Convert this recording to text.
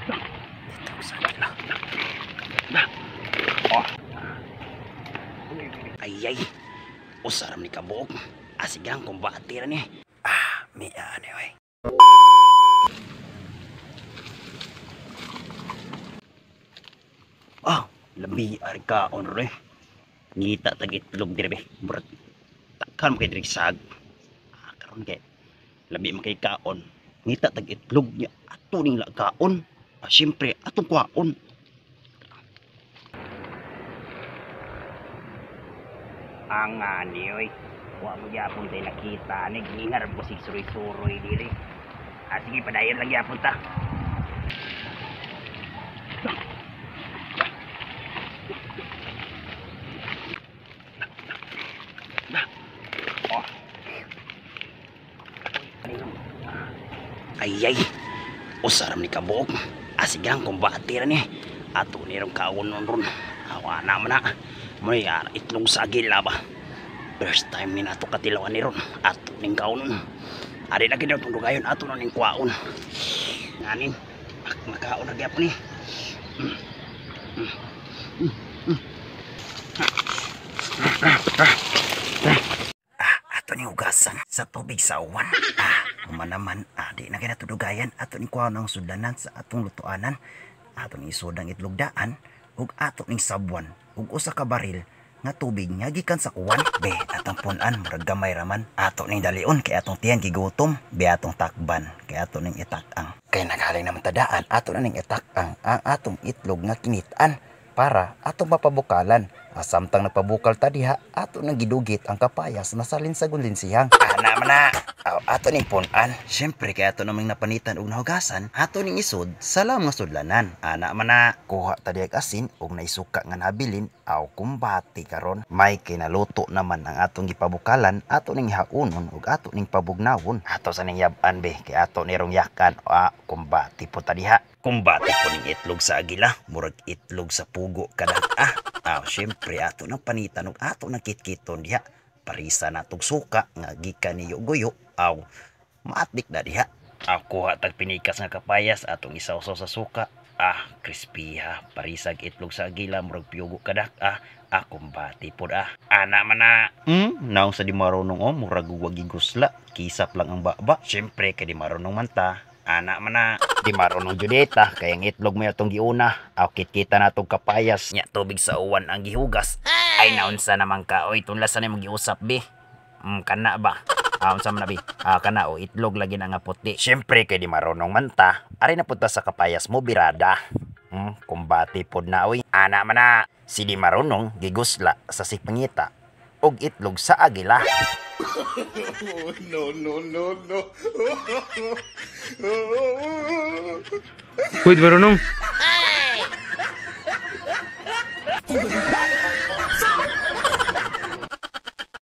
Itlog sa agila. Oh. Ay ay. Usaram ni kabuok. Asigang kumbati ra ni. Ah, mi ani oy. Ah, labi ar kaon re. Ngita tag itlog dire be. Murag takkan mo kay diri sag. Ah, karon kay labi man kay kaon. Ngita tag itlog niya ato ning lakaon. Ah, siyempre atong kuhaon. Ang ani oy. Wa mo gyapon tay nakita ni gingar mo sig suroy-suroy diri. Ah, sige padayon lang gyapon ta. Oh. Ay ay. Usaram ni kabuok. Asigang kumbati ra ni. Ato ni rong kaonon ron. Awa na man na. May itlog sa agila ba. First time ni nato katilawan ni ron. Ato ning kaonon. Ari na gid atong dugayon ato na ning kwaon. Nganin makaon na gyapon ni. Ah, ato ni hugasan sa tubig sa uwan. Ah, human naman, di na kay natudugayan. Ato ning kuhaon ang sudlanan sa atong lutuanan. Ato ning isudang itlog daan ug ato ning sabwan ug usa ka baril nga tubig nga gikan sa kuwan. Be, atong punan murag gamay raman. Ato ning dalion kay atong tiyan gigutom. Be, atong takban kay ato ning itak-ang. Kay naghaling naman tadaan, ato na ning itak-ang ang atong itlog nga kinitan para atong mapabukalan. Samtang nagpabukal ta diha, ato nang gidugit ang kapayas na salin sa gunlinsihang. Ana man na. Aw, ato ning punan. Siyempre kay ato namang napanitan og nahugasan, ato ning isod sa lam nga sudlanan. Ana man na. Kuha ta diha asin og naisuka nga nabilin, aw kumbati karon. May kinaluto naman ang atong gipabukalan, ato ning haunon ug ato ning pabugnawon. Ato sa ning yab-an be kay ato nirong yakan. Ah, kumbati po ta diha. Kumbati po ning itlog sa agila, murag itlog sa pugo kada. Ah, aw, siyempre ato nang panitan ug ato nang kitkiton diha. Parisa na tog suka nga gikan ni Guyo, aw maatdik na diha. Aw, kuha tag pinikas nga kapayas atong isawsaw sa suka. Ah, crispy ha. Parisag itlog sa agila, murag piyugo kadak. Ah, ah, kumbati pod ah. Ana man na. Naong sa di marunong o, murag wagi gusla. Kisap lang ang baba. Siyempre kay di marunong manta. Ana man na. Di marunong judeta, kay ang itlog mo atong giuna. Aw, kitkita na atong kapayas. Nya tubig sa uwan ang gihugas. Ay naunsa naman ka oy, tunlasan na imong giusap be. Kana ba? Ah, unsa man na be? Ah, kana o itlog lagi na nga puti. Siyempre kay di marunong manta, ari na punta sa kapayas mo birada. Kumbati pod na oy. Ana man na. Si di marunong gigusla sa sipangita og itlog sa agila. Oh, no, no, no, no. Wait, marunong. Hey!